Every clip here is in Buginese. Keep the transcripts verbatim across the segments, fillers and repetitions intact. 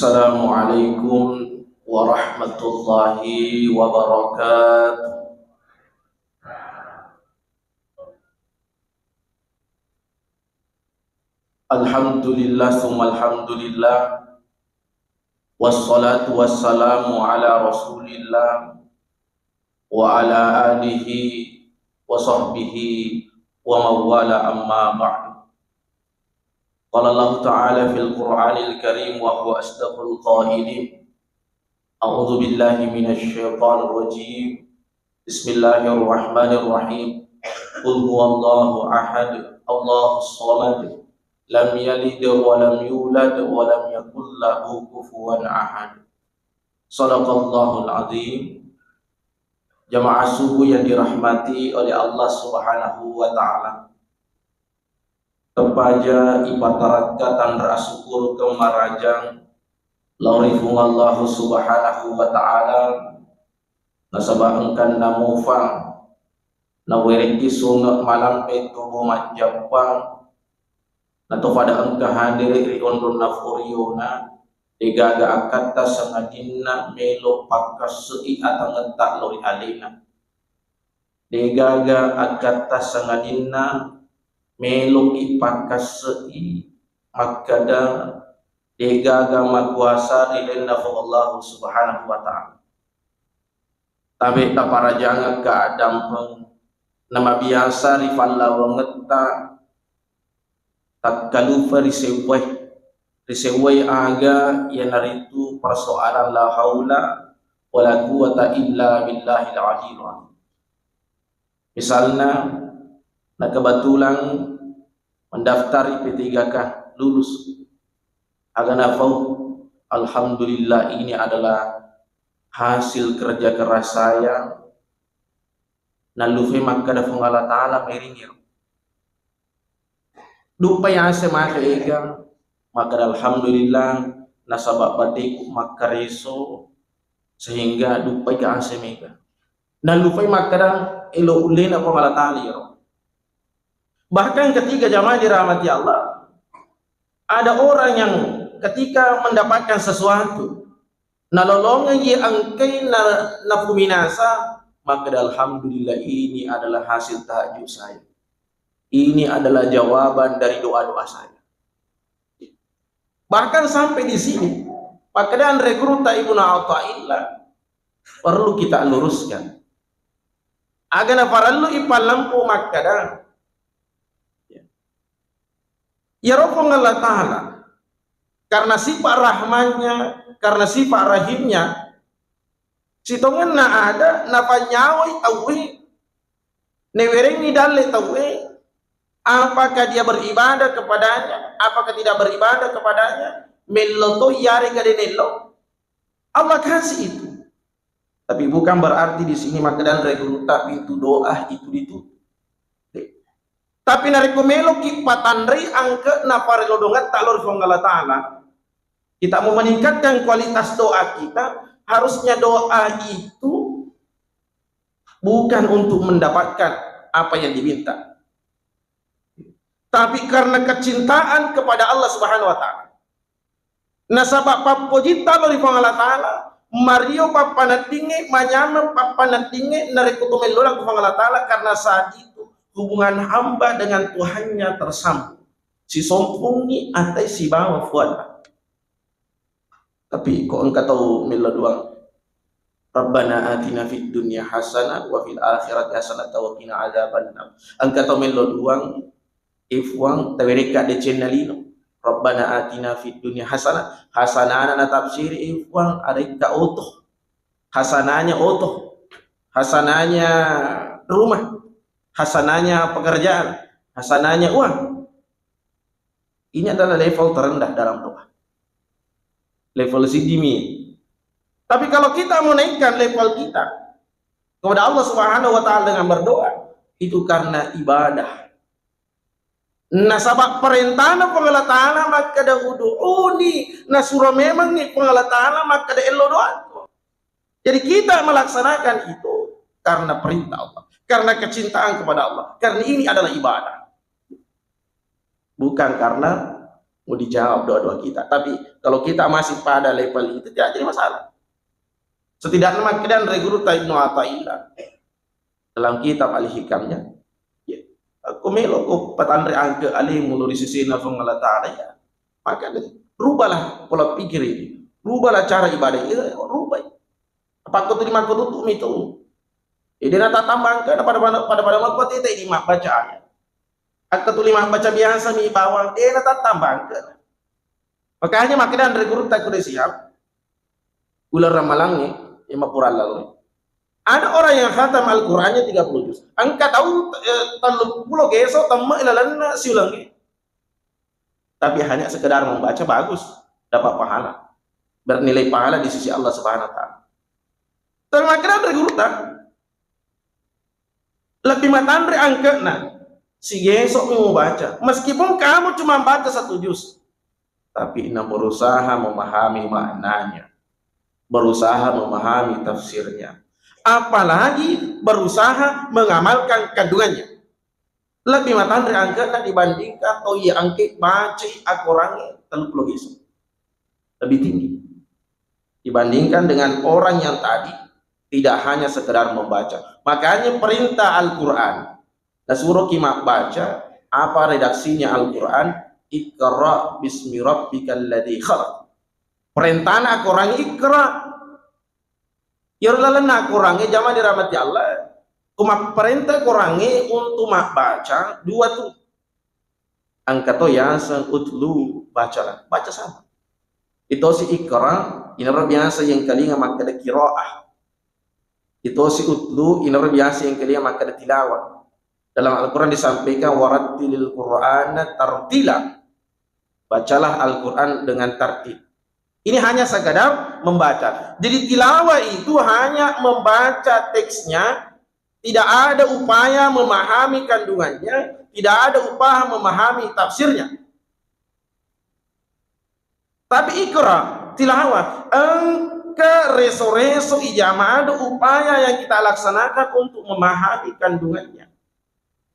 Assalamualaikum warahmatullahi wabarakatuh. Alhamdulillah, summa alhamdulillah. Wassalatu wassalamu ala Rasulillah wa ala alihi wa sahbihi wa mawala, amma ba'du. Qala Allah Ta'ala fil Qur'anil Karim wa huwa asdaqul qailin. A'udzu billahi minasy syaithanir rajim. Bismillahirrahmanirrahim. Qul huwallahu ahad, Allahus samad, lam yalid wa lam yulad wa lam yakul lahu kufuwan ahad. Sadaqallahul azim. Jamaah subuh yang dirahmati oleh Allah Subhanahu wa Ta'ala. Tepaja ipatarakka tanra asukuru kemarajang lao ri Puang Allahu Subhanahu wa Ta'ala, nasaba engkanna mufa nawerekki sunge malampe tubu majjappa, nato pada engka hadere ri onronna foriona, degaga akkatta sangadinna melo pakkasse'i atangetta lao ri alena. Degaga akkatta sangadinna meloki pakkasse'i makkada degaga makuasa ri lalenna Puang Allahu Subhanahu wa Ta'ala. Tabe taparajangekka addampeng namabiasa ri pallawangetta takkalupa ri sewwae. Ri sewwae aga iyanaritu persoalan la haula wala quwwata illa billahil aliyil azim. Misalna, na kebetulan mendaftar I P tiga K, lulus. Aga nafau, alhamdulillah, ini adalah hasil kerja keras saya. Nallufai makkada Puang Allah Ta'ala mairingiro. Duppai ase maka ega, makkada alhamdulillah, nasaba bateku makkareso, sehingga duppai ka ase mega. Nallufai makkada elo ullena Puang Allah Ta'ala iyaro. Bahkan ketika jamaah dirahmati Allah, ada orang yang ketika mendapatkan sesuatu, nalolongengngi engkai na, napuminasa, makkada alhamdulillah, ini adalah hasil tahajud saya. Ini adalah jawaban dari doa-doa saya. Bahkan sampai di sini, makkada anre gurutta Ibnu Athaillah, perlu kita luruskan. Aga naparellu ipallempu makkada, iyaro Puang Allah Ta'ala, karena sifat rahmannya, karena sifat rahimnya, sitongenna ada napanyawai tauwe, newerengngi dalle tauwe, apakah dia beribadah kepadanya, apakah tidak beribadah kepadanya, mello to iyarega de nello, Allah kasih itu. Tapi bukan berarti di sini makkada anre gurutta pintu doa itu ditutup. Tapi narekko meloki patanrei angke'na parelodongetta lao ri Puang Allah Ta'ala, kita mau meningkatkan kualitas doa kita, harusnya doa itu bukan untuk mendapatkan apa yang diminta, tapi karena kecintaan kepada Allah Subhanahu wa Ta'ala. Nasaba pappojitta lao ri Puang Allah Ta'ala, mario pappaneddingnge, manyameng pappaneddingnge, narekko to mello lao ri Puang Allah Ta'ala, karena saat itu hubungan hamba dengan Tuhannya tersambung. Sisompungngi atai sibawa Puanna. Tapi ko engka tau mello doang, Rabbana atina fid dunya hasanah wa fil akhirati hasanah wa qina adzabannar. Engka tau mello doang, e Puang, tawerekka decenna lino. Rabbana atina fid dunya hasanah. Hasanana natafsiri, e Puang, arekka oto. Hasananya oto. Hasananya rumah. Hasananya pekerjaan. Hasananya uang. Ini adalah level terendah dalam doa. Level sidimi. Tapi kalau kita menaikkan level kita kepada Allah Subhanahu wa Ta'ala dengan berdoa, itu karena ibadah. Nasaba perintahna Puang Allah Ta'ala makkada, "Ud'uni," nasuro memengngi Puang Allah Ta'ala makkada, "Ello doaku." Jadi kita melaksanakan itu karena perintah Allah, karena kecintaan kepada Allah, karena ini adalah ibadah. Bukan karena Mau dijawab doa-doa kita. Tapi kalau kita masih pada level itu, tidak jadi masalah. Setidaknya makkeda anre gurutta Ibnu Athaillah dalam kitab Al-Hikamnya, ya, aku melo ko patanre angke alimu lo di sisi Puang Allah Ta'ala, ya. Maka rubalah pola pikir ini. Rubalah cara ibadah ini, rubai. Apa kau tuh di mangko tutup itu? Jadi na tatambangke pada pada pada pada waktu tete di mak baca ayat. Akka tuli mabbaca biasa mi bawang, de natattambangke. Makanya makkeda anre gurutta ku de siap, uleng ramalangnge, e, mapura lalo. Ada orang yang khatam Al-Qur'annya tiga puluh juz. Engka tau, eh, telluppulo geso temme ilalenna siulengnge. Tapi hanya sekedar membaca, bagus, dapat pahala. Bernilai pahala di sisi Allah Subhanahu wa Ta'ala. Tapi makkeda anre gurutta, lebih matanre angke'na, sigesokmi mubaca. Meskipun kamu cuma baca satu juz, tapi na berusaha memahami maknanya, berusaha memahami tafsirnya, apalagi berusaha mengamalkan kandungannya. Lebih matanre angke'na dibandingkan to iya angke bacai akorangnge telluppulo geso. Lebih tinggi dibandingkan dengan orang yang tadi tidak hanya sekedar membaca. Makanya perintah Al-Quran, nasuroki mabbaca, apa redaksinya Al-Quran? Iqra bismi rabbikal ladzi khalaq. Perintahna akorangnge Iqra. Iyaro lalenna akorangnge, jamaah dirahmati Allah, ko mapparenta akorangnge untuk mabbaca, dua tu. Engka to yaseng utlu, bacalah. Baca sama. Itosi Iqra, inaro biasa yengkalinga makkeda qiraah. Itosi utlu, inaro biasa yengkalinga makkeda tilawah. Dalam Al-Quran disampaikan, "Warattilil Qur'ana tartila." Bacalah Al-Quran dengan tartil. Ini hanya sekadar membaca. Jadi tilawah itu hanya membaca teksnya, tidak ada upaya memahami kandungannya, tidak ada upaya memahami tafsirnya. Tapi Iqra, tilawah, engka reso-reso ijama ada upaya yang kita laksanakan untuk memahami kandungannya,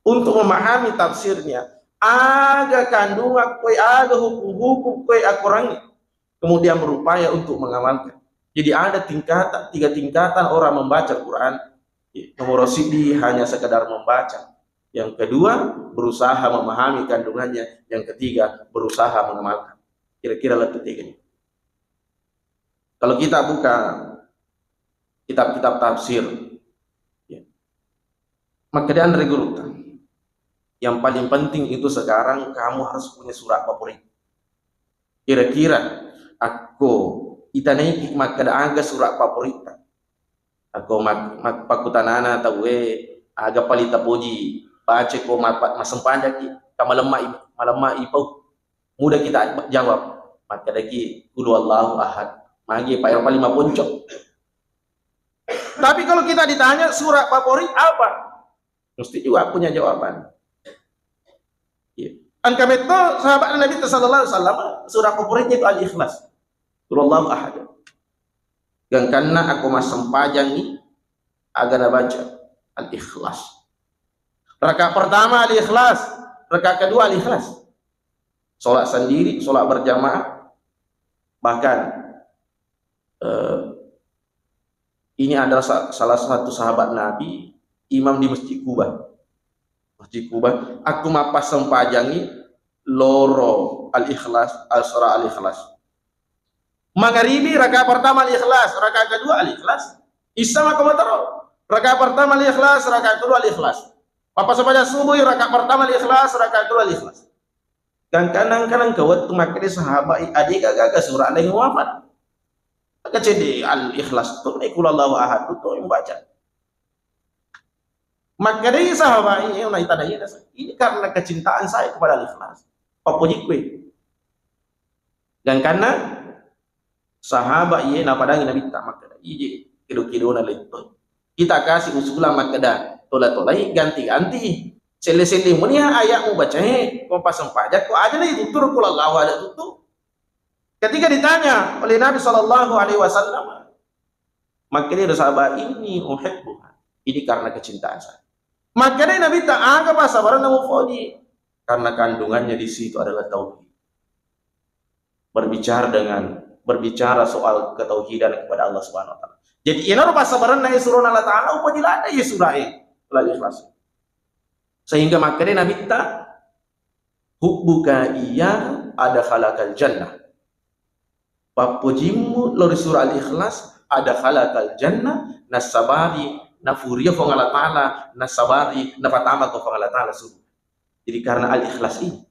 untuk memahami tafsirnya. Aga kandungan koe, aga hukum-hukum koe akorangnge. Kemudian berupaya untuk mengamalkan. Jadi ada tingkatan, tiga tingkatan orang membaca Quran. Nomor sidi hanya sekedar membaca. Yang kedua, berusaha memahami kandungannya. Yang ketiga, berusaha mengamalkan. Kira-kira lettu tiga ini. Kalau kita buka kitab-kitab tafsir, ya, makkeda anre gurutta, yang paling penting itu sekarang kamu harus punya surat favorit. Kira-kira akko itanaiki makkeda aga surat favoritta, akko mak-, mak-, pakkutanana tauwe, aga pali tapoji baca ko mappa-, massempajangki, ka malemma i-, malemma ipau. Mudah kita jawab. Makkedaki, "Qul huwallahu ahad." Magi, Pak, ero paling maponcok. Tapi kalau kita ditanya, "Surat favorit apa?" Mesti juga punya jawaban. Iya. Engka metto sahabat Nabi sallallahu alaihi wasallam, surat favoritnya itu Al-Ikhlas. Qul huwallahu ahad. Gangkanna akko massempajangngi, aga nabaca? Al-Ikhlas. Rakaat pertama Al-Ikhlas, rakaat kedua Al-Ikhlas. Sholat sendiri, sholat berjamaah. Bahkan, eh, ini adalah sa-, salah satu sahabat Nabi, imam di Masjid Kuba. Masjid Kuba, aku mappasempajangi loro Al-Ikhlas, al-, surah Al-Ikhlas. Mangaribi rakaat pertama Al-Ikhlas, rakaat kedua Al-Ikhlas. Isya maka mataro. Rakaat pertama Al-Ikhlas, rakaat kedua Al-Ikhlas. Mappasempaja subuh, rakaat pertama Al-Ikhlas, rakaat kedua Al-Ikhlas. Gangkanang-kanang ke wettu makkeda sahabat, "Ade gaga surah laing wafat." Maka cede Al-Ikhlas tu, naik Qul huwallahu ahad tu, tu yang baca. Makkedai sahabat ini, "Naik tanda ini, ini karena kecintaan saya kepada Al-Ikhlas." Papojikku. Gangkanna sahabat iye napadangi Nabitta makkeda, "Ije kedo-kedona letto. Kita kasih usulan makkeda, tola-tolai ganti-ganti. Selle-selle munia ayat mubacae, ko pasempajang ko aja na tuttur, qul huwallahu ahad tuttu." Ketika ditanya oleh Nabi sallallahu alaihi wasallam, makkeda sahabat, "Inni uhibbuha." Ini karena kecintaan saya. Makkeda Nabitta, "Aga pasabarenna mupoji?" Karena kandungannya di situ adalah tauhid. berbicara dengan, berbicara soal ketauhidan kepada Allah Subhanahu wa Ta'ala. Jadi, iyanaro passabarenna e surona Allah Ta'ala, upoji ladde' e surae, la ikhlas. Sehingga makkeda Nabitta, "Hubbuka iya adkhalakal jannah." Pappojimmu lao ri sura Al-Ikhlas, adkhalakal jannah, nassabari nafuria Puang Allah Ta'ala, nassabari napatamako Puang Allah Ta'ala surga. Jadi karena Al-Ikhlas ini,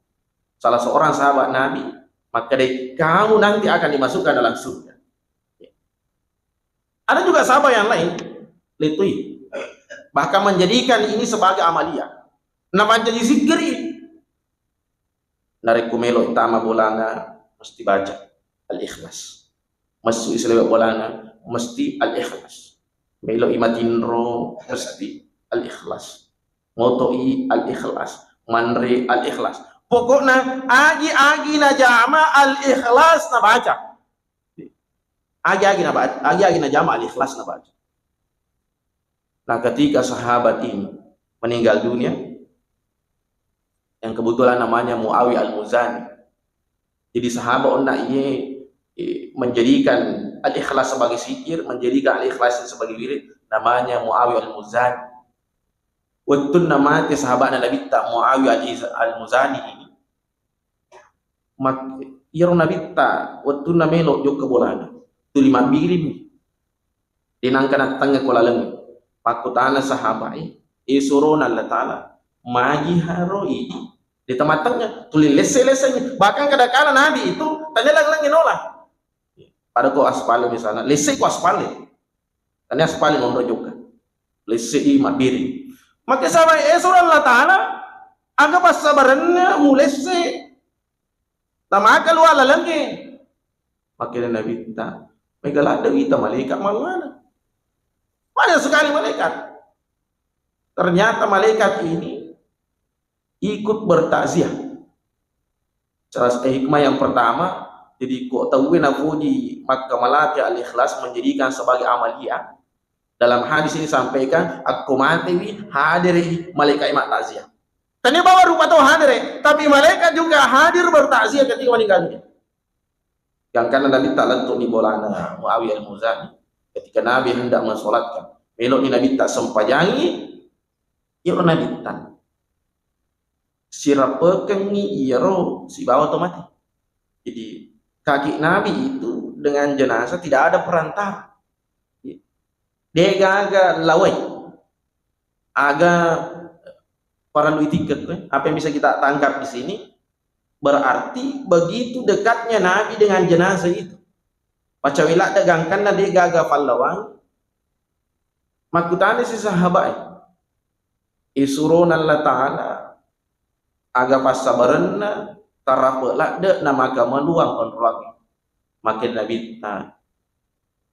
salah seorang sahabat Nabi makkeda, "Kamu nanti akan dimasukkan dalam surga." Ada juga sahabat yang lain, letui. Bahkan menjadikan ini sebagai amalia. Namancaji sikkiri. Narekko melo tama bolana, mesti baca Al-Ikhlas. Masuk Islam bolana, mesti Al-Ikhlas. Melo imatinro, mesti Al-Ikhlas. Moto'i Al-Ikhlas. Manre Al-Ikhlas. Pokokna agi-agi najama Al-Ikhlas nabaca. Agi-agi naba-, agi-agi najama Al-Ikhlas nabaca. Nah, ketika sahabat ini meninggal dunia, yang kebetulan namanya Muawiyah Al-Muzani. Jadi sahabat onna iye, eh, menjadikan Al-Ikhlas sebagai zikir, menjadikan Al-Ikhlas sebagai wirid, namanya Muawiyah Al-Muzani. Wettunna mate sahabatna Nabitta Muawiyah Al-Iz-, Al-Muzani ini, mak-, iyaro Nabitta wettunna melo jokka bolana, tuli mabbirimmi. Denangka nattengnga ko laleng. Pakkutana sahabae, "E surona Allah Ta'ala, magi haro idi?" De tamatengnga, tuli lesse-lesseni. Bahkan kadakala Nabi itu tania lang-, langi nola. Pada ko aspal misalnya, lesse ko aspal. Tania aspal monro jokka. Lesse i mabbiri. Maka sahabae, "E surona Allah Ta'ala, aga passabarenna mulesse?" Namaka luwa lalengnge. Makkeda Nabitta, "Mega ladde' wita malaikat mallana." Banyak sekali malaikat. Ternyata malaikat ini ikut bertakziah. Salah satu hikmah yang pertama, jadi ko tauwe napoji makkamalate Al-Ikhlas menjadikan sebagai amalia. Dalam hadis ini sampaikan, akko matewi, hadiri malaikat maktakziah. Tania bawang rupa tau hadiri, tapi malaikat juga hadir bertakziah ketika meninggal dunia. Gangkanna Nabitta lettu'ni bolana Muawiyah Al-Muzani. Ketika Nabi hendak mensolatkan, melo'ni Nabitta sempajangi, iyaro Nabitta sirapekengngi iyaro sibawa to mate. Jadi, kaki Nabi itu dengan jenazah tidak ada perantara. De'gaga lawai. Aga parellu itikkekko, eh? Apa yang bisa kita tangkap di sini? Berarti begitu dekatnya Nabi dengan jenazah itu. Macawe ladde' gangkanna de'gaga pallawang. Makkutanisi sahabae, "E surona Allah Ta'ala, aga passabarenna tarape' ladde' namakamaluang onroangnge?" Makkeda Nabitta,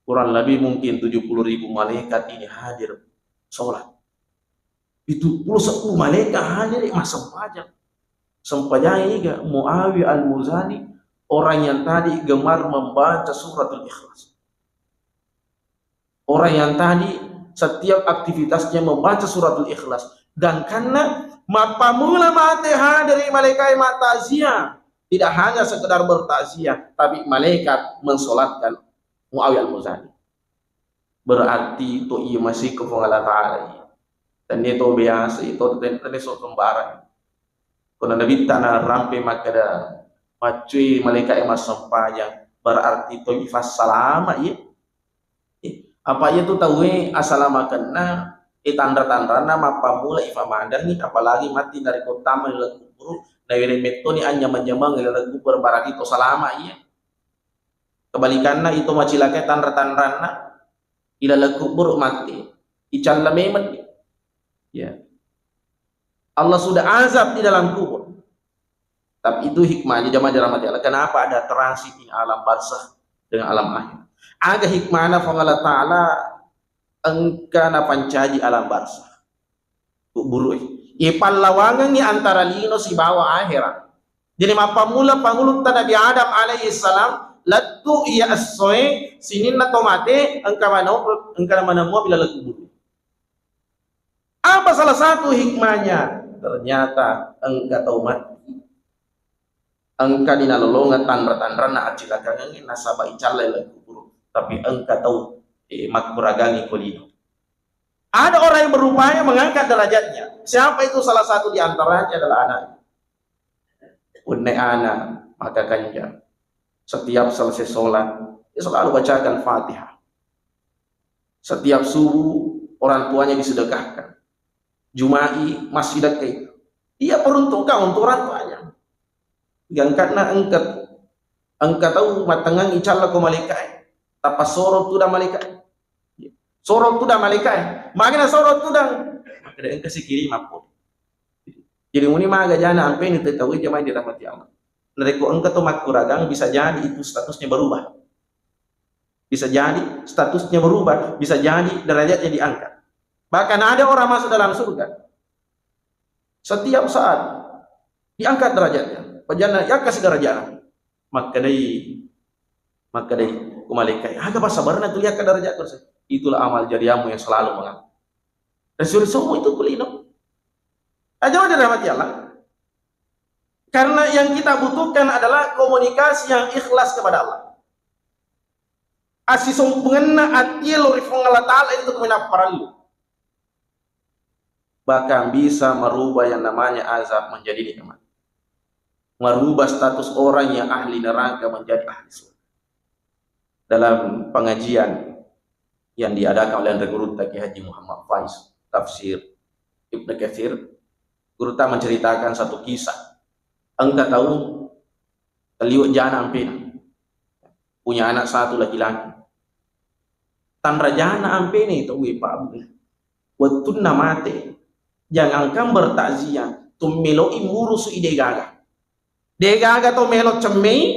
"Kurang lebih mungkin tujuh puluh ribu malaikat ini hadir sholat." Pitu pulo seppulo malaikat hadir massempajang. Sempajangi ga Muawiyah Al-Muzani, orang yang tadi gemar membaca suratul Ikhlas. Orang yang tadi setiap aktivitasnya membaca suratul Ikhlas. Dan karena mappamula mate hadir malaikat maktakziah, tidak hanya sekedar bertakziah, tapi malaikat mensolatkan Muawiyah Al-Muzani. Berarti to iya masih ke Puang Allah Ta'ala iya. Tania to biasa, itu tania so sembarang. Ko na Nabitta narampe makkeda, "Maccui malaika'e massempajang, berarti to ifassalama iya." Eh, apa iya tu tauwe assalamakenna, eh, tanra-tanranna mappammula ifamandangi, apalagi matti narekko tama ri laleng kuburu, nawereng mettoni anyameng-nyameng ri laleng kuburu, berarti to salama iya. Kebalikanna, ito macilakai tanra-tanranna, ilaleng kuburu matti, icalla memeng. Ya. Allah sudah azab di dalam kubur. Tapi itu hikmahnya, jamaah dirahmati Allah. Kenapa ada transit ini alam barzakh dengan alam akhir? Aga hikmahna Puang Allah Ta'ala engka napancaji alam barzakh. Kuburu e. Ipallawangengngi antara lino sibawa akhirat. Jadi mappammula pangulutta Nabi Adam alaihi salam, lettu iya essoe sininna to mate engka mano-, engka manemua bila kuburu. Apa salah satu hikmahnya? Ternyata engka tau mati. Engka di nalolongeng tanra-tanranna accilakangengnge nasaba icallai lao kuburu, tapi engka tau, eh, makkuragangngi ko lino. Ada orang yang berupaya mengangkat derajatnya. Siapa itu? Salah satu di antaranya adalah anak. Punna anak maka kanja, setiap selesai sholat, dia selalu bacakan Fatihah. Setiap subuh orang tuanya disedekahkan. Juma'i masih dekat. Dia peruntukkan untuk orang tuanya. Gangkanna engka, engka tau mattengngang icalla ko malaika'e, tappa soro tudang malaika'e. Soro tudang malaika'e. Magana soro tudang? Makkeda engka sikiri mappo. Jadi muni maga jana ampeni te tau jamai dirahmati Allah. Narekko engka to makkuragang, bisa jadi itu statusnya berubah. Bisa jadi statusnya berubah, bisa jadi derajatnya diangkat. Bahkan ada orang masuk dalam surga. Setiap saat diangkat derajatnya. Pajanna yakka si derajatna. Makkedai, makkedai ku malaikat, "Aga passabarenna tuli yakka derajat terus?" "Itulah amal jariahmu yang selalu mengangkat." Dan suri semua itu kulino. Aja dirahmati Allah. Karena yang kita butuhkan adalah komunikasi yang ikhlas kepada Allah. Assisompungenna atie lo ri Puang Allah Ta'ala itu minapparellu. Bahkan bisa merubah yang namanya azab menjadi nikmat. Merubah status orang yang ahli neraka menjadi ahli surga. Dalam pengajian yang diadakan oleh Anre Gurutta Kiai Haji Muhammad Faiz, tafsir Ibnu Katsir, Gurutta menceritakan satu kisah. Engka tau teliwe jana ampena. Punya anak satu laki-laki. Tanrajana ampena tauwe, Pak. Wettunna mate, jangankan bertakziah, tummeloi murusu i degaga. Degaga to melo cemmei,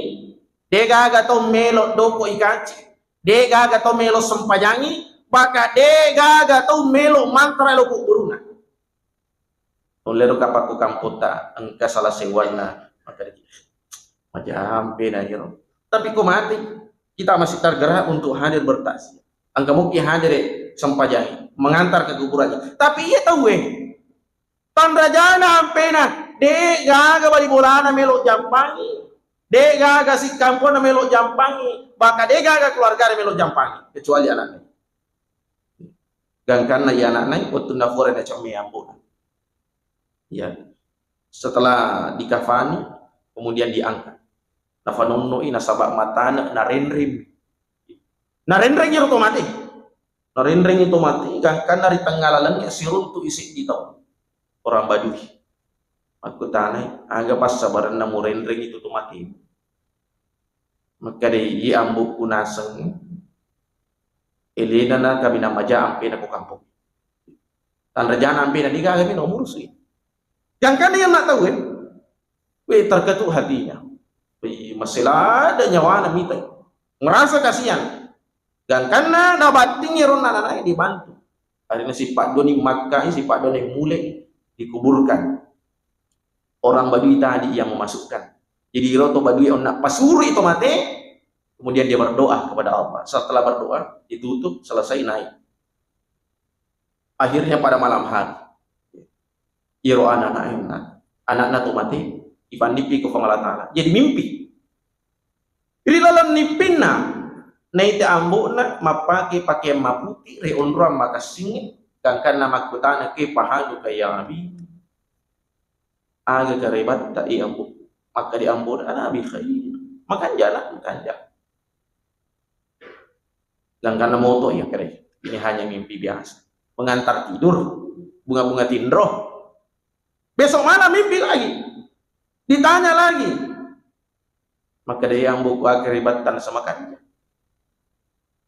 degaga to melo doko ikaci, degaga to melo sempajangi, baka degaga to melo mantra lo kuburuna. Nullero kapakku kamputta engka salah sewanna, maka majampe na iro. Tapi ko mati, kita masih tergerak untuk hadir bertakziah. Engka muki hadir, eh, sempajangi, mengantar ke kuburannya. Tapi iya tauwe, tanrajana ampena, de gaga bali bolana melo jampangi, de gaga sikkampona melo jampangi, bahkan de gaga keluargana melo jampangi, kecuali anaknya. Gangkanna iya anakna, wettunna fura nacemme ambo'na. Ya. Setelah dikafani, kemudian diangkat. Nafanonnoi nasaba matane narenreng. Narenreng iro to mate. Narenreng to mate, gangkanna ri tengnga lalengnge siruntu i seddi tau. Orang Badui. Makkutanai, aga passabarenna murenreng itu to mate? Makkeda, "Iye, ambo'ku naseng, elena na kaminang maja ampena ko kampong. Tanrajana ampena, de gaga mi naumurusi." Gangkanna iya anak tauwe, we, terketuk hatinya. We, masih ada nyawana mita. Merasa kasihan. Gangkanna nabattingi ronna ananae dibantu. Akhirnya sipaddoni makkai, sipaddoni mule dikuburkan. Orang Badui tadi yang memasukkan. Jadi iro to Badui onna pasurui to mate, kemudian dia berdoa kepada Allah. Setelah berdoa, ditutup, selesai, naik. Akhirnya pada malam hari, iro anana, anakna to mate, ipannippi ko Puang Allah Ta'ala. Jadi mimpi. Ri laleng nippinna, naita ambo'na mappake pakeang maputi ri onrong makassingnge, gangkanna makkutana, "Kaifa haluka ya abi?" Aga karebatta, e ambo? Makkeda ambo'na, "Ana bi khair." Makanja, Nak, makanja. Gangkanna moto iya kere. Ini hanya mimpi biasa. Pengantar tidur, bunga-bunga tinro. Besok malam mimpi lagi. Ditanya lagi. Makkeda, "E ambo'ku, aga karebatta naseng makanja?"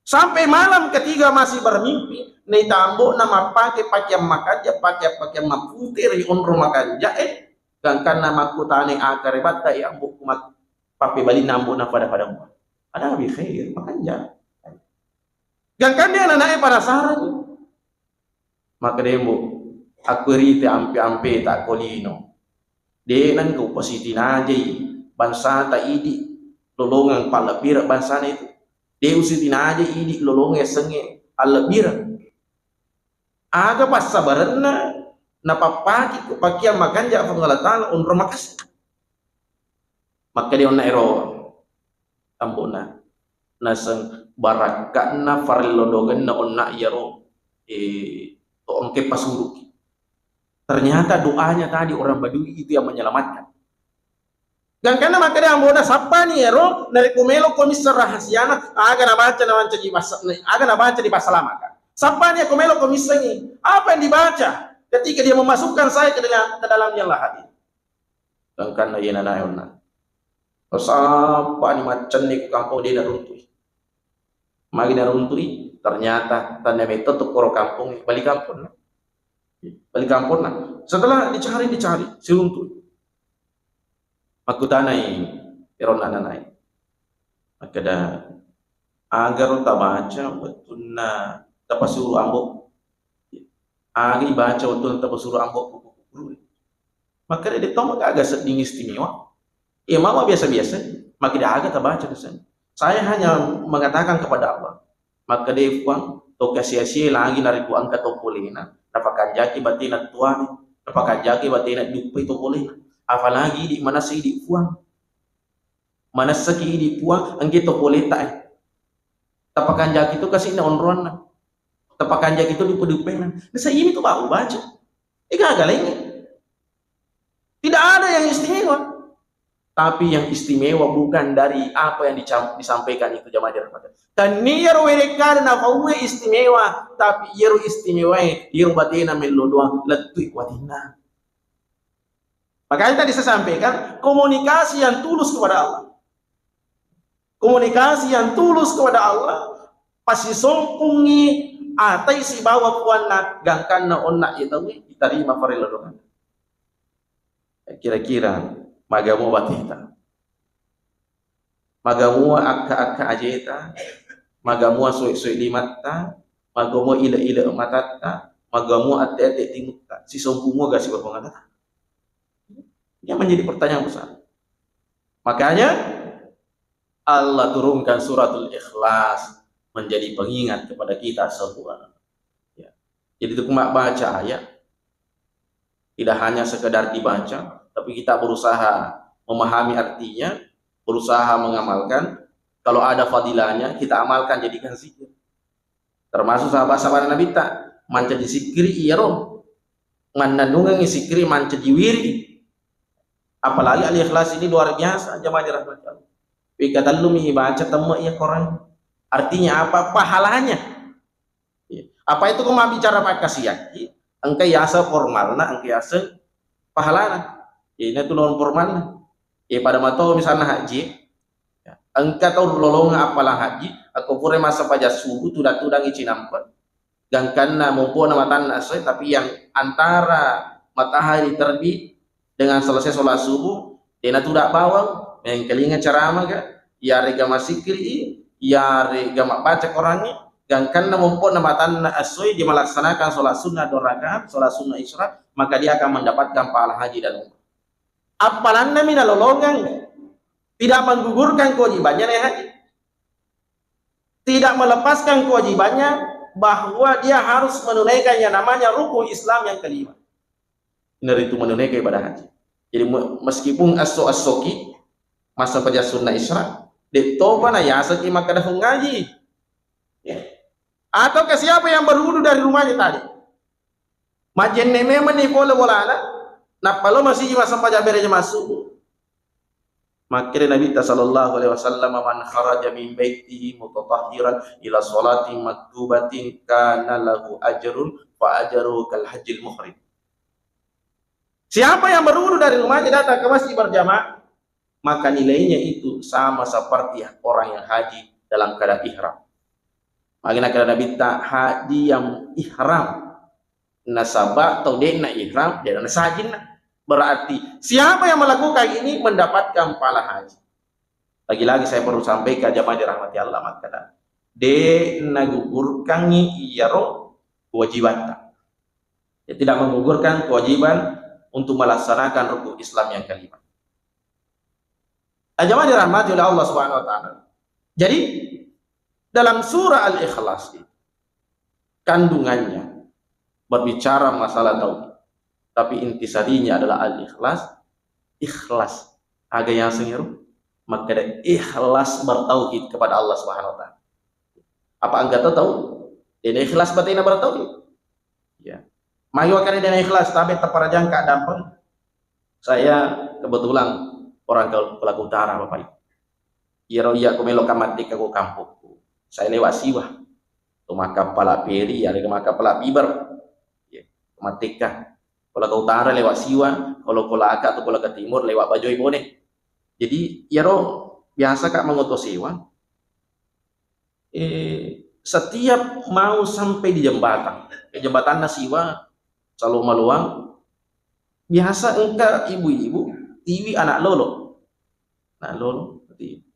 Sampai malam ketiga masih bermimpi, naita ambo'na mappake pakeang makanja, pakeang-pakeang mapute ri onrong makanja, eh, gangkanna makkutana, "Aga karebatta, e ambo'ku?" Mak-, pappebalinna ambo'na pada-pada mua. "Ana bi khair, makanja." Gangkanna ananae penasaran. Makkedai, "Mbo, akkuerita ampe-ampeta ko lino. De nengka upasitinajai bangsata idi lolongeng pallebbireng bangsana itu. De usitinajai idi lolongeng sengnge allebbireng. Aga passabarenna napappaki ko pakeang makanja Puang Allah Ta'ala onrong makassingnge?" Makkeda onna ero ambo'na, naseng barakka'na farello dogenna onna iyaro, eh, to engke pasuruki. Ternyata doanya tadi orang Badui itu yang menyelamatkan. Gangkanna makkeda ambo'na, sappani ero, narekko melo ko misseng rahasiana, aga nabaca namancaji basa-, aga nabaca dipasalamakkan. Sappani ko melo ko missengi, apa yang dibaca ketika dia memasukkan saya ke dalam, ke dalamnya lahat ini. Gangkanna iyena nae onna. Sappani maccenni ku kampong de naruntui. Magi naruntui, ternyata tanna metto tu koro kampong, bali kamponna. Bali kamponna. Setelah dicari, dicari, siruntui. Makkutanai eronna nanae. Makkeda, agaro tabaca wettunna tapasuru ambo. Aga ibaca wettunna tapasuru ambo kuku-kuku. Makkeda, de to magaga sedding istimewa. Iya mama biasa-biasa. Makkeda aga tabaca keseng. Saya hanya mengatakan kepada Allah. Makkeda, Puang, to kasi-asie lagi narekko engka to polena, napakanjaki batena tuae, napakanjaki batena duppai to polena. Apalagi idi manessa idi Puang. Manessaki idi Puang, engke to poleta e. Tapakanjaki to kasi'na onroanna. Tapakanjaki to duppe-duppena. Nasa imi to bau baca. Ega aga laingnge. Tidak ada yang istimewa. Tapi yang istimewa bukan dari apa yang dicam-, disampaikan itu, jamaah dirahmati. Tennia ro werekkana nafaue istimewa, tapi iyaro istimewae, iyaro batena mello doang, lettui watinna. Makanya tadi saya sampaikan, komunikasi yang tulus kepada Allah. Komunikasi yang tulus kepada Allah, pasisompungi atai sibawa puanna, gangkanna onna itaui, itarima farello doang. Kira-kira maga mua bateta? Maga mua akka-akka ajeta? Maga mua soe-soe limatta? Maga mua ile-ile matatta? Maga mua ate-ate timutta? Sisompu mua gasi Puang Allah Ta'ala? Ini yang menjadi pertanyaan besar. Makanya Allah turunkan suratul Ikhlas menjadi pengingat kepada kita semua. Ya. Jadi itu cuma baca ayat, tidak hanya sekedar dibaca, tapi kita berusaha memahami artinya, berusaha mengamalkan. Kalau ada fadilahnya, kita amalkan, jadikan zikir. Termasuk sahabat-sahabat Nabitta, mancaji sikkiri iyaro, mannennungengngi sikkiri mancaji wiri. Apalagi Al-Ikhlas ini luar biasa, jamaah dirahmati Allah. Pika tellumi ibaca temme iya Quran. Artinya apa? Pahalanya. Iya. Apa itu ko mabbicara pakkasiakki, engka yaseng formalna, engka yaseng pahalana. Iya, ini tu non formalna. Iya, pada mato misalna haji, ya, engka tau lolongeng appalang haji, akko pura massempajang subuh, tudang-tudangi cinampe, gangkanna mompo'na matanna essoe, tapi yang antara matahari terbit dengan selesai sholat subuh, dena tuda bawang, mengkalinga ceramah ga, yarega massikkiri, yarega mabbaca Qurangngi, gangkanna mompo'na matanna essoe dia melaksanakan sholat sunnah dua rakaat, sholat sunnah isra, maka dia akan mendapatkan pahala haji dan umrah. Appalanna mi nalolongeng, tidak menggugurkan kewajibannya naik haji. Tidak melepaskan kewajibannya bahwa dia harus menunaikan yang namanya rukun Islam yang kelima. Inaritu menunaikan ibadah haji. Jadi me-, meskipun esso-essoki massempajang sunnah isra, de topa na yasengki makkeda fung ngaji. Ya. Ataukah siapa yang berwudu dari rumahnya tadi? Majenne memang ni pole bolana, nappa lo masiji massempajang bere jamaah subuh. Makkeda Nabitta sallallahu alaihi wasallam, "Man kharaja min baitihi mutatahhiran ila salatin maktubatin kana lahu ajrun fa ajruhu kal hajjil muhrim." Siapa yang berwudu dari rumahnya datang ke masjid berjamaah, maka nilainya itu sama seperti orang yang haji dalam keadaan ihram. Magi nakkeda Nabitta, haji yang ihram. Nasaba tau de'na ihram, de'na nasajinna. Berarti siapa yang melakukan ini mendapatkan pahala haji. Lagi-lagi saya perlu sampaikan jamaah dirahmati Allah, makkeda, de nagugurkangngi iyaro kewajibatta. Ya, tidak menggugurkan kewajiban untuk melaksanakan rukun Islam yang kelima. Ah, jamaah dirahmati oleh Allah Subhanahu wa Ta'ala. Jadi, dalam surah Al-Ikhlas itu, kandungannya berbicara masalah tauhid. Tapi intisarinya adalah al-ikhlas, ikhlas. Aga yaseng ero? Makkeda ikhlas bertauhid kepada Allah Subhanahu wa Ta'ala. Apa engka tau, tau? Dena ikhlas batena bertauhid. Ya. Mayu akare dena ikhlas, tapi taparajangka dampeng. Saya kebetulan orang ke Pelaku Utara, Bapak Ibu. Iyaro iya ko melo ka mattikka ko kampokku. Saya lewat Siwa. To makkappala peri, ada makkappala biber. Ya, mattikka. Ko Pelaku Utara lewat Siwa, kalau Kolaka atau Kolaka Timur lewat Bajoi Bone. Jadi, iyaro biasa ka mangoto sewa. Eh, setiap mau sampai di jembatan, eh, jembatanna Siwa, Salo Maloang, biasa engka ibu-ibu tiwi anak lolo. Anak lolo, tiwi.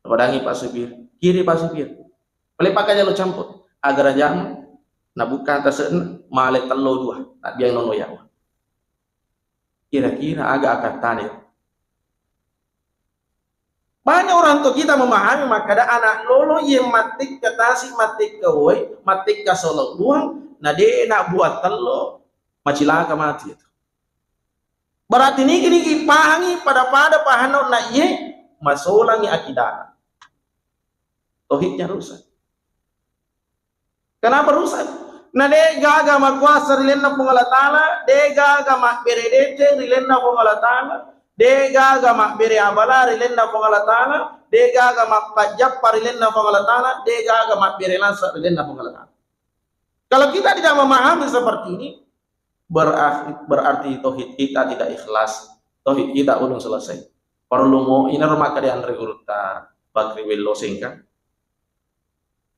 Napadangi Pak Supir, "Kiri Pak Supir. Pale paka jalo campur." Agara jama, nabuka tase'na, male tello dua, nabbiang nono yawa. Kira-kira aga akattana? Banyak orang tua kita memahami makkeda anak lolo iye mattikka tasi, mattikka woi, mattikka solo duang, na de na buat tello, macilaka mati itu. Berarti niki-niki pahangi pada-pada pahanna na iye masolangi akidana. Tauhidnya rusak. Kenapa rusak? Na de gaga makuasa ri lenna Puang Allah Ta'ala, de gaga mabbere dete ri lenna Puang Allah Ta'ala, de gaga mabbere abala ri lenna Puang Allah Ta'ala, de gaga mappajjappa ri lenna Puang Allah Ta'ala, de gaga mabbere lasa ri lenna Puang Allah Ta'ala. Kalau kita tidak memahami seperti ini, berarti, berarti tauhid kita tidak ikhlas. Tauhid kita belum selesai. Perlu mau inner maka di anre gurutta Bakri Wello Sengkang.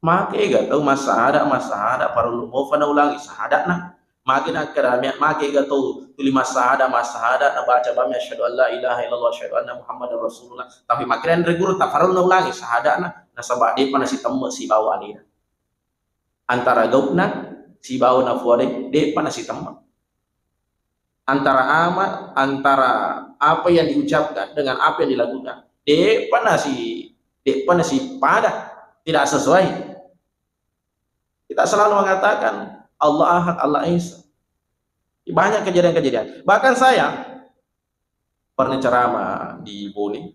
Make ga tau massahada, massahada, parellu mofa naulangi sahadana. Make nakkeda, make ga tau tuli massahada, massahada, nabaca bami asyhadu an la ilaha illallah, asyhadu anna Muhammadar Rasulullah. Tapi makkeda anre guru, taparellu naulangi sahadana, nasaba depa nasitemme sibawa alena. Antara gaukna sibawa nafuare, depa nasitemme. Antara ama-, antara apa yang diucapkan dengan apa yang dilakukan, de'pa nasi-, de'pa nasipada, tidak sesuai. Kita selalu mengatakan, "Allah Ahad, Allah Esa." Banyak kejadian-kejadian. Bahkan saya pernah ceramah di Bone,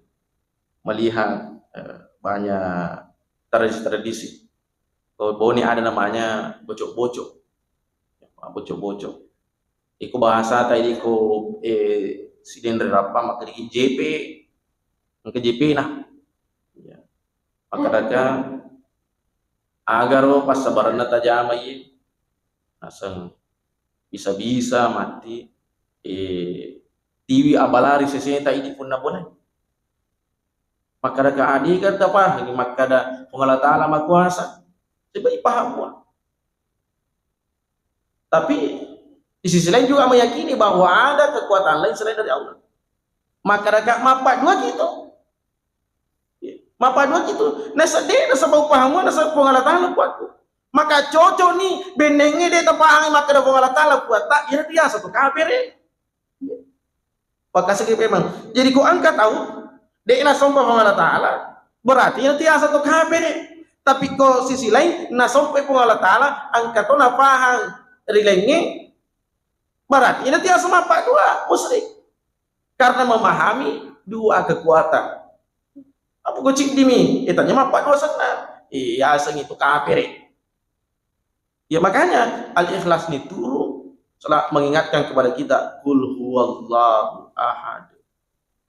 melihat, eh, banyak tradisi-tradisi. Kalau Bone ada namanya bocok-bocok. Bocok-bocok. Iko bahasa tadi ko, eh, sidin ri rappa makkeda J P, engka J P na. Ya. Makkedaka, agaro passabarenna tajama iye. Naseng bisa-bisa matti, eh, tiwi abalari seseta idi punna bonai. Makkedaka, adega tapahangi makkeda Puang Allah Ta'ala makuasa. Coba ipaham mua. Tapi di sisi lain juga meyakini bahwa ada kekuatan lain selain dari Allah. Makkedaka, mappaddua gitu. Mappaddua gitu. Naseddena sebab paham mua, nasaba Puang Allah Ta'ala kuatku. Maka cocok ni bennengnge de tapahangi makkeda Puang Allah Ta'ala kuatta, iyana biasa tu kafir. Pakasaki memang. Jadi ko engka tau de nasompa Puang Allah Ta'ala, berarti iyana tiasa to kafir. Tapi ko sisi lain nasompa Puang Allah Ta'ala, engka to napahang ri laingnge, berarti iyana tiasa mappaddua, musyrik. Karena memahami dua kekuatan. Apa ko ciddimi? Itanya mappaddua senna. Iya, aseng itu kafir. Ya, makanya Al-Ikhlas ini turun setelah mengingatkan kepada kita, "Qul huwallahu ahad,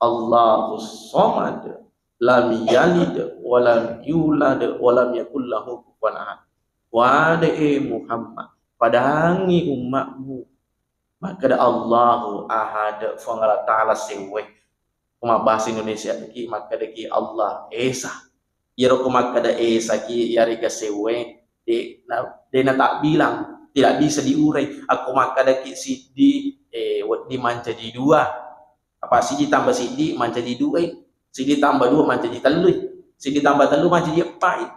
Allahus samad, lam yalid wa lam yulad wa lam yakul lahu kufuwan ahad." Wade, eh Muhammad, padangi ummatmu makkeda, "Allahu ahad, Puang Allah Ta'ala sewwe." Ko mabbahasa Indonesia ki makkedaki Allah Esa. Iyaro ko makkeda Esa ki, iyarega sewwe, de na, de natabbilang, tidak bisa diurai. Akko makkedaki siddi, eh, wedding mancaji dua. Apa siddi tambah siddi mancaji dua, siddi tambah dua mancaji tellu, siddi tambah tellu mancaji eppa.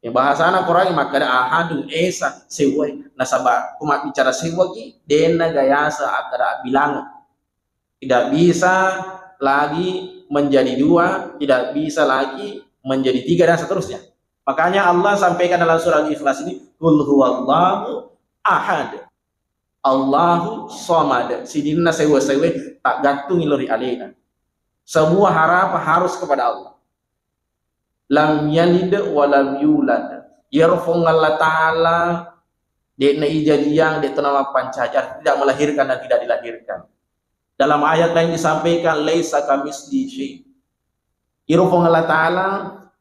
Ya, bahasana Quran makkeda ahadun, Esa, sewwa. Nasaba ko mabbicara sewwa ki, de nagayasa akkeda abbilangeng. Tidak bisa lagi menjadi dua, tidak bisa lagi menjadi tiga, dan seterusnya. Makanya Allah sampaikan dalam surah Al-Ikhlas ini, "Qul huwallahu ahad, Allahu samad." Sininna sewwa-sewwa taggattungi lao ri alena. Sebuah harapan harus kepada Allah. Lam yalid wa lam yulad. Iyaro Fuang Allah Ta'ala de'na ijajiang, de'to namappancaji, tidak melahirkan dan tidak dilahirkan. Dalam ayat lain disampaikan, "Laisa kamisli syai." Iro Fuang Allah Ta'ala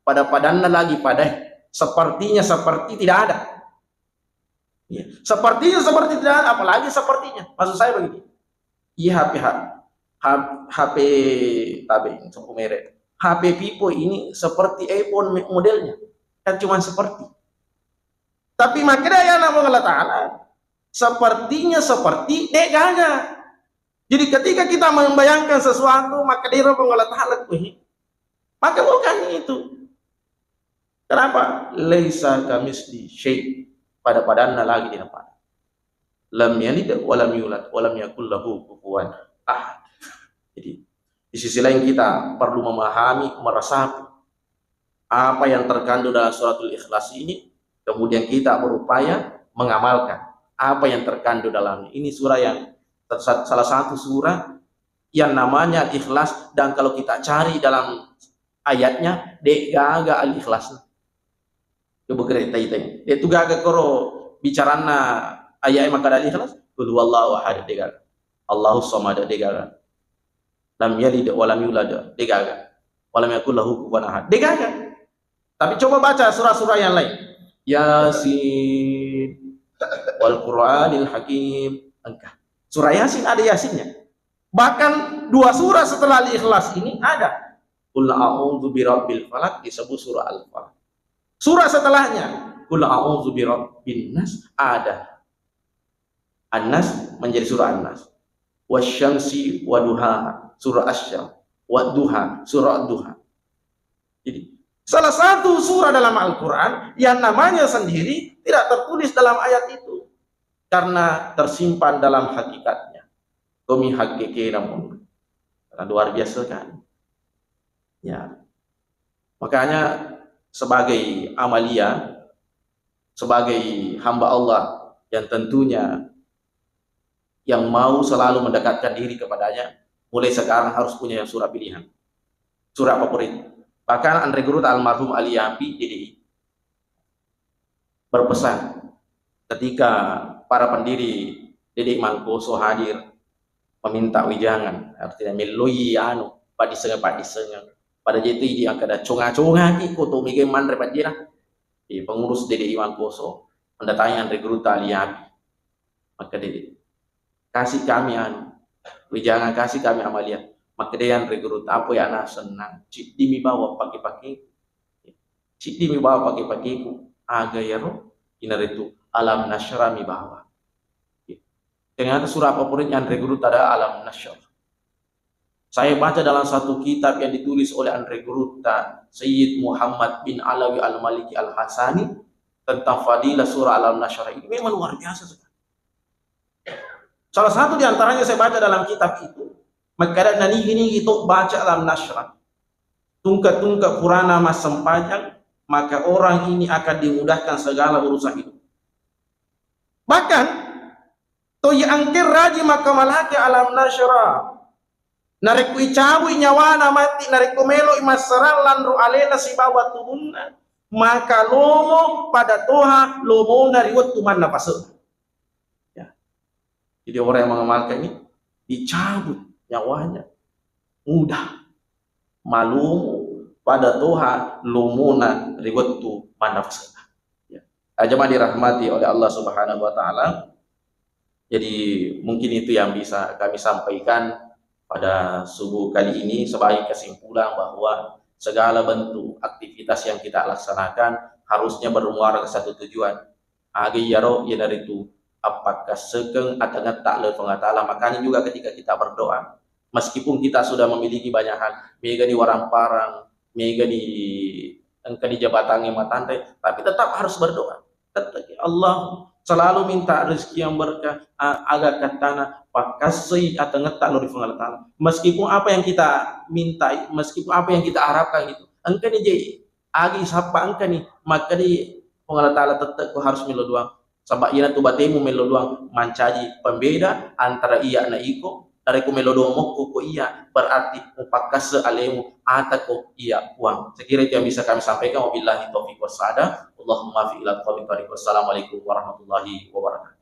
pada-padanna lagi pada, sepertinya seperti tidak ada. Ya. Sepertinya seperti tidak ada, apalagi sepertinya. Maksud saya begini. Iya, H P, H-, H-, H P tabe, sebut merek. H P Vivo ini seperti iPhone me-, modelnya. Kan cuma seperti. Tapi makkeda ya Fuang Allah Ta'ala, sepertinya seperti, de' gaga. Jadi ketika kita membayangkan sesuatu, maka dero Puang Allah Ta'ala kuwi. Maka bukan itu. Kenapa? Laisa kamisli syai. Pada-padanna lagi tidak pada. Lam yalid wa lam yulad wa lam yakul lahu kufuwan ahad. Jadi di sisi lain kita perlu memahami, meresapi apa yang terkandung dalam suratul Ikhlas ini, kemudian kita berupaya mengamalkan apa yang terkandung dalam ini. Surah yang sa-, salah satu surah yang namanya Al-Ikhlas, dan kalau kita cari dalam ayatnya, de' gaga Al-Ikhlas. Coba kira tanya-tanya. De' tu gaga koro bicaranna ayat yang makkeda Al-Ikhlas, "Qul huwallahu ahad," de' gaga. "Allahus samad," de' gaga. "Lam yalid wa lam yulad," de' gaga. "Wa lam yakul lahu kufuwan ahad," de' gaga. Tapi coba baca surah-surah yang lain. Yasin, wal Qur'anil Hakim. Engkah. Surah Yasin ada Yasinnya. Bahkan dua surah setelah Al-Ikhlas ini ada. Qul a'udzu birabbil falaq disebut surah Al-Falaq. Surah setelahnya, Qul a'udzu birabbin nas ada. An-Nas menjadi surah An-Nas. Wasyamsi waduhaha, surah Asy-Syams. Wadduha, surah Ad-Duha. Jadi, salah satu surah dalam Al-Quran yang namanya sendiri tidak tertulis dalam ayat itu. Karena tersimpan dalam hakikatnya. Komi hakkekena mun. Karena luar biasa kan. Ya. Makanya sebagai amalia, sebagai hamba Allah yang tentunya yang mau selalu mendekatkan diri kepadanya, mulai sekarang harus punya yang surah pilihan. Surah favorit. Bahkan Anre Guru almarhum Ali Yampi D D I berpesan ketika para pendiri D D I Mangkoso hadir meminta wejangan, artinya melloi anu, paddissengeng-paddissengeng. Pada je tu idi angkada conga-conga ki ko to mega manre pajjena. Eh, pengurus D D I Mangkoso mendatangi Anre Guru Ali Yampi. Makkeda, "Kasih kami anu, wejangan, kasih kami amalia." Makkeda Anre Guru, "Apa ya anak senang? Ciddi mi bawa pake-pake. Ciddi mi bawa pake-pakeku." Aga yaro? Inaritu Alam Nasyrah mi bawa. Ternyata surah favoritnya Anre Guru ada Alam Nasyrah. Saya baca dalam satu kitab yang ditulis oleh Anre Gurutta, Sayyid Muhammad bin Alawi Al-Maliki Al-Hasani, tentang fadilah surah Alam Nasyrah ini memang luar biasa sekali. Salah satu di antaranya saya baca dalam kitab itu, makkeda nanigi-nigi to baca Alam Nasyrah, tungke-tungke purana massempajang, maka orang ini akan dimudahkan segala urusan hidup. Bahkan to iya engke raji makkamalaki Alam Nasyrah. Narekko icabui nyawana matti, narekko meloi massarang lanro alena sibawa tubunna, maka lomo pada toha lomona ri wettu mannapase'na. Ya. Jadi orang yang mengamalkan ini dicabut nyawanya mudah. Malumu pada toha lomona ri wettu mannapase'na. Ya. Jamaah dirahmati oleh Allah Subhanahu wa Ta'ala. Jadi mungkin itu yang bisa kami sampaikan pada subuh kali ini sebagai kesimpulan bahwa segala bentuk aktivitas yang kita laksanakan harusnya bermuara ke satu tujuan. Aga iyaro, iyanaritu appakkassekeng atengetta lao ri Puang Allah Ta'ala. Makanya juga ketika kita berdoa, meskipun kita sudah memiliki banyak hal, megani warang-parang, megani engkani jabatan yang matanre, tapi tetap harus berdoa. Tetap, "Allah, selalu minta rezeki yang berkah, a-, aga kattana, pakkassoi atengetta lao ri Puang Allah Ta'ala." Meskipun apa yang kita mintai, meskipun apa yang kita harapkan gitu, engkani je agi sappa engkani, makkeda Puang Allah Ta'ala, "Tette'ko harus melo doang, saba' iyanatu batemu melo doang mancaji pembeda antara iya na iko, Narekko melo domokko ko iya, berarti mupakkase alemu atako iya Puang. Sekira itu yang bisa kami sampaikan. Wabillahi taufiq wassaada. Allahumma fi ila taufiq. Wassalamualaikum warahmatullahi wabarakatuh.